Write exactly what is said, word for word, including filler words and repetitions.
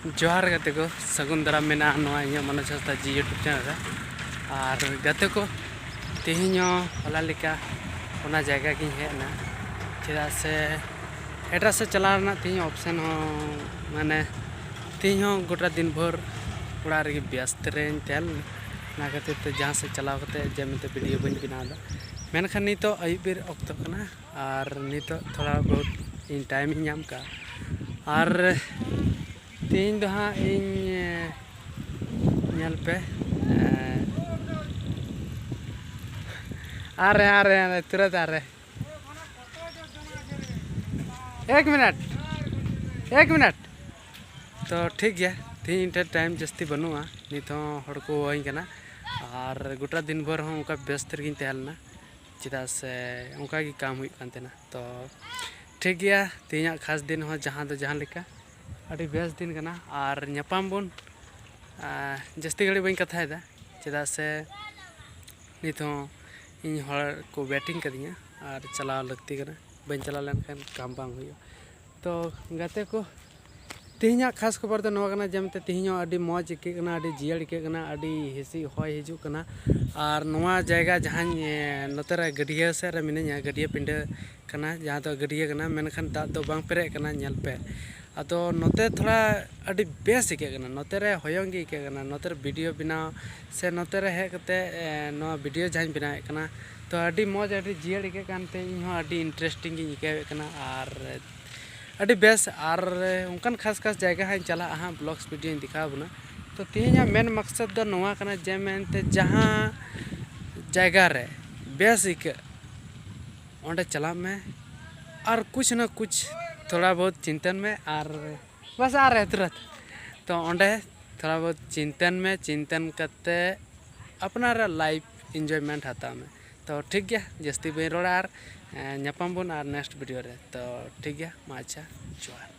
ᱡᱚᱦᱟᱨ ᱜᱟᱛᱮ ᱠᱚ, ᱥᱟᱹᱜᱩᱱ ᱫᱟᱨᱟᱢ ᱢᱮᱱᱟᱜᱼᱟ ᱱᱚᱣᱟ ᱤᱧᱟᱹᱜ ᱢᱚᱱᱳᱡᱽ ᱦᱟᱸᱥᱫᱟ ᱡᱤ YouTube ᱪᱮᱱᱮᱞ ᱨᱮ᱾ ᱟᱨ ᱜᱟᱛᱮ ᱠᱚ, ᱛᱮᱦᱮᱧ ᱦᱚᱸ ᱦᱚᱞᱟ ᱞᱮᱠᱟ ᱚᱱᱟ ᱡᱟᱭᱜᱟ ᱜᱤᱧ ᱦᱮᱡ ᱮᱱᱟ, ᱪᱮᱫᱟᱜ ᱥᱮ ᱮᱴᱟᱜ ᱥᱮᱫ ᱪᱟᱞᱟᱣ ᱨᱮᱱᱟᱜ ᱛᱮᱦᱮᱧ ᱚᱯᱥᱮᱱ ᱦᱚᱸ, ᱢᱟᱱᱮ, ᱛᱮᱦᱮᱧ ᱦᱚᱸ ᱜᱚᱴᱟ ᱫᱤᱱ ᱵᱷᱳᱨ ᱚᱲᱟᱜ ᱨᱮᱜᱮ ᱵᱮᱥᱛ ᱨᱮᱧ ᱛᱟᱦᱮᱸ ᱞᱮᱱᱟ᱾ ᱚᱱᱟ ᱠᱷᱟᱹᱛᱤᱨ ᱛᱮ ᱡᱟᱦᱟᱸ ᱥᱮᱫ ᱪᱟᱞᱟᱣ ᱠᱟᱛᱮ ᱡᱮ ᱢᱮᱱᱛᱮ ᱵᱷᱤᱰᱤᱭᱳ ᱵᱟᱹᱧ ᱵᱮᱱᱟᱣ ᱮᱫᱟ, ᱢᱮᱱᱠᱷᱟᱱ ᱱᱤᱛᱚᱜ ᱟᱹᱭᱩᱵ ᱵᱮᱨ ᱚᱠᱛᱚ ᱠᱟᱱᱟ᱾ ᱟᱨ ᱱᱤᱛᱚᱜ ᱛᱷᱚᱲᱟ ᱵᱚᱦᱩᱛ ᱤᱧ ᱴᱟᱭᱤᱢ ᱤᱧ ᱧᱟᱢ ᱠᱟᱜᱼᱟ᱾ ᱟᱨ ᱛᱮᱦᱮᱧ ᱫᱚ ᱦᱟᱸᱜ ᱤᱧ, ᱮ, ᱧᱮᱞ ᱯᱮ, ᱮ, ᱟᱨᱮ, ᱟᱨᱮ, ᱟᱨᱮ, ᱛᱩᱨᱟᱹᱛ ᱟᱨᱮ᱾ ᱮᱠ ᱢᱤᱱᱤᱴ, ᱮᱠ ᱢᱤᱱᱤᱴ᱾ ᱛᱚ ᱴᱷᱤᱠ ᱜᱮᱭᱟ, ᱛᱮᱦᱮᱧ ᱤᱧ ᱴᱷᱮᱱ ᱴᱟᱭᱤᱢ ᱡᱟᱹᱥᱛᱤ ᱵᱟᱹᱱᱩᱜᱼᱟ, ᱱᱤᱛ ᱦᱚᱸ ᱦᱚᱲ ᱠᱚ ᱦᱚᱦᱚᱧ ᱠᱟᱱᱟ᱾ ᱟᱨ ᱜᱚᱴᱟ ᱫᱤᱱ ᱵᱷᱳᱨ ᱦᱚᱸ ᱚᱱᱠᱟ ᱵᱮᱥᱛ ᱨᱮᱜᱮᱧ ᱛᱟᱦᱮᱸ ᱞᱮᱱᱟ, ᱪᱮᱫᱟᱜ ᱥᱮ ᱚᱱᱠᱟ ᱜᱮ ᱠᱟᱢ ᱦᱩᱭᱩᱜ ᱠᱟᱱ ᱛᱟᱦᱮᱱᱟ᱾ ᱛᱚ ᱴᱷᱤᱠ ᱜᱮᱭᱟ, ᱛᱮᱦᱮᱧᱟᱜ ᱠᱷᱟᱥ ᱫᱤᱱ ᱦᱚᱸ ᱡᱟᱦᱟᱸ ᱫᱚ ᱡᱟᱦᱟᱸ ᱞᱮᱠᱟ ᱟᱹᱰᱤ ᱵᱮᱥ ᱫᱤᱱ ᱠᱟᱱᱟ᱾ ᱟᱨ ᱧᱟᱯᱟᱢ ᱵᱚᱱ, ᱟᱨ ᱡᱟᱹᱥᱛᱤ ᱜᱷᱟᱹᱲᱤᱡ ᱵᱟᱹᱧ ᱠᱟᱛᱷᱟᱭᱮᱫᱟ, ᱪᱮᱫᱟᱜ ᱥᱮ ᱱᱤᱛ ᱦᱚᱸ ᱤᱧ ᱦᱚᱲ ᱠᱚ ᱣᱮᱴᱤᱝ ᱠᱟᱹᱫᱤᱧᱟ ᱟᱨ ᱪᱟᱞᱟᱣ ᱞᱟᱹᱠᱛᱤ ᱠᱟᱱᱟ, ᱵᱟᱹᱧ ᱪᱟᱞᱟᱣ ᱞᱮᱱᱠᱷᱟᱱ ᱠᱟᱢ ᱵᱟᱝ ᱦᱩᱭᱩᱜᱼᱟ᱾ ᱛᱚ ᱜᱟᱛᱮ ᱠᱚ, ᱛᱮᱦᱮᱧᱟᱜ ᱠᱷᱟᱥ ᱠᱷᱚᱵᱚᱨ ᱫᱚ ᱱᱚᱣᱟ ᱠᱟᱱᱟ ᱡᱮ ᱢᱮᱱᱛᱮ ᱛᱮᱦᱮᱧ ᱦᱚᱸ ᱟᱹᱰᱤ ᱢᱚᱡᱽ ᱟᱹᱭᱠᱟᱹᱜ ᱠᱟᱱᱟ, ᱟᱹᱰᱤ ᱡᱤᱭᱟᱹᱲ ᱟᱹᱭᱠᱟᱹᱜ ᱠᱟᱱᱟ, ᱟᱹᱰᱤ ᱦᱤᱸᱥᱤᱫ ᱦᱚᱭ ᱦᱤᱡᱩᱜ ᱠᱟᱱᱟ᱾ ᱟᱨ ᱱᱚᱣᱟ ᱡᱟᱭᱜᱟ ᱡᱟᱦᱟᱸᱧ, ᱮ, ᱱᱚᱛᱮ ᱨᱮ ᱜᱟᱹᱰᱭᱟᱹ ᱥᱮᱫ ᱨᱮ ᱢᱤᱱᱟᱹᱧᱟ, ᱜᱟᱹᱰᱭᱟᱹ ᱯᱤᱸᱰᱟᱹ ᱠᱟᱱᱟ, ᱡᱟᱦᱟᱸ ᱫᱚ ᱜᱟᱹᱰᱭᱟᱹ ᱠᱟᱱᱟ, ᱢᱮᱱᱠᱷᱟᱱ ᱫᱟᱜ ᱫᱚ ᱵᱟᱝ ᱯᱮᱨᱮᱡ ᱠᱟᱱᱟ᱾ ᱧᱮᱞ ᱯᱮ, ᱟᱫᱚ ᱱᱚᱛᱮ ᱛᱷᱚᱲᱟ ᱟᱹᱰᱤ ᱵᱮᱥ ᱟᱹᱭᱠᱟᱹᱜ ᱠᱟᱱᱟ, ᱱᱚᱛᱮ ᱨᱮ ᱦᱚᱭᱚᱝ ᱜᱮ ᱟᱹᱭᱠᱟᱹᱜ ᱠᱟᱱᱟ, ᱱᱚᱛᱮ ᱨᱮ ᱵᱷᱤᱰᱤᱭᱳ ᱵᱮᱱᱟᱣ ᱥᱮ ᱱᱚᱛᱮ ᱨᱮ ᱦᱮᱡ ᱠᱟᱛᱮ, ᱮ, ᱱᱚᱣᱟ ᱵᱷᱤᱰᱤᱭᱳ ᱡᱟᱦᱟᱸᱧ ᱵᱮᱱᱟᱣᱮᱫ ᱠᱟᱱᱟ, ᱛᱚ ᱟᱹᱰᱤ ᱢᱚᱡᱽ, ᱟᱹᱰᱤ ᱡᱤᱭᱟᱹᱲ ᱟᱹᱭᱠᱟᱹᱜ ᱠᱟᱱᱛᱮ ᱤᱧ ᱦᱚᱸ ᱟᱹᱰᱤ ᱤᱱᱴᱟᱨᱮᱥᱴᱤᱝ ᱜᱤᱧ ᱟᱹᱭᱠᱟᱹᱣᱮᱫ ᱠᱟᱱᱟ᱾ ᱟᱨ ᱟᱹᱰᱤ ᱵᱮᱥ, ᱟᱨ ᱚᱱᱠᱟᱱ ᱠᱷᱟᱥ ᱠᱷᱟᱥ ᱡᱟᱭᱜᱟ ᱦᱟᱸᱜ ᱤᱧ ᱪᱟᱞᱟᱜᱼᱟ ᱦᱟᱸᱜ, ᱵᱞᱚᱜᱥ ᱵᱷᱤᱰᱤᱭᱳᱧ ᱫᱮᱠᱷᱟᱣ ᱟᱵᱚᱱᱟ᱾ ᱛᱚ ᱛᱮᱦᱮᱧᱟᱜ ᱢᱮᱱ ᱢᱟᱠᱥᱚᱫ ᱫᱚ ᱱᱚᱣᱟ ᱠᱟᱱᱟ ᱡᱮ ᱢᱮᱱᱛᱮ ᱡᱟᱦᱟᱸ ᱡᱟᱭᱜᱟ ᱨᱮ ᱵᱮᱥ ᱟᱹᱭᱠᱟᱹᱜ, ᱚᱸᱰᱮ ᱪᱟᱞᱟᱜ ᱢᱮ ᱟᱨ ᱠᱩᱪ ᱱᱟ ᱠᱩᱪ ᱛᱷᱚᱲᱟ ᱵᱚᱦᱩᱛ ᱪᱤᱱᱛᱟᱹᱱ ᱢᱮ᱾ ᱟᱨ ᱵᱟᱥ, ᱟᱨ ᱛᱩᱨᱟᱹᱛ᱾ ᱛᱚ ᱚᱸᱰᱮ ᱛᱷᱚᱲᱟ ᱵᱚᱦᱩᱛ ᱪᱤᱱᱛᱟᱹᱱ ᱢᱮ, ᱪᱤᱱᱛᱟᱹᱱ ᱠᱟᱛᱮ ᱟᱯᱱᱟᱨᱟᱜ ᱞᱟᱭᱤᱯᱷ ᱤᱱᱡᱚᱭᱢᱮᱱᱴ ᱦᱟᱛᱟᱣ ᱢᱮ᱾ ᱛᱚ ᱴᱷᱤᱠ ᱜᱮᱭᱟ, ᱡᱟᱹᱥᱛᱤ ᱵᱟᱹᱧ ᱨᱚᱲᱟ᱾ ᱟᱨ, ᱮ, ᱧᱟᱯᱟᱢ ᱵᱚᱱ ᱟᱨ ᱱᱮᱠᱥᱴ ᱵᱷᱤᱰᱤᱭᱳ ᱨᱮ᱾ ᱛᱚ ᱴᱷᱤᱠ ᱜᱮᱭᱟ, ᱢᱟ ᱟᱪᱪᱷᱟ, ᱡᱚᱦᱟᱨ᱾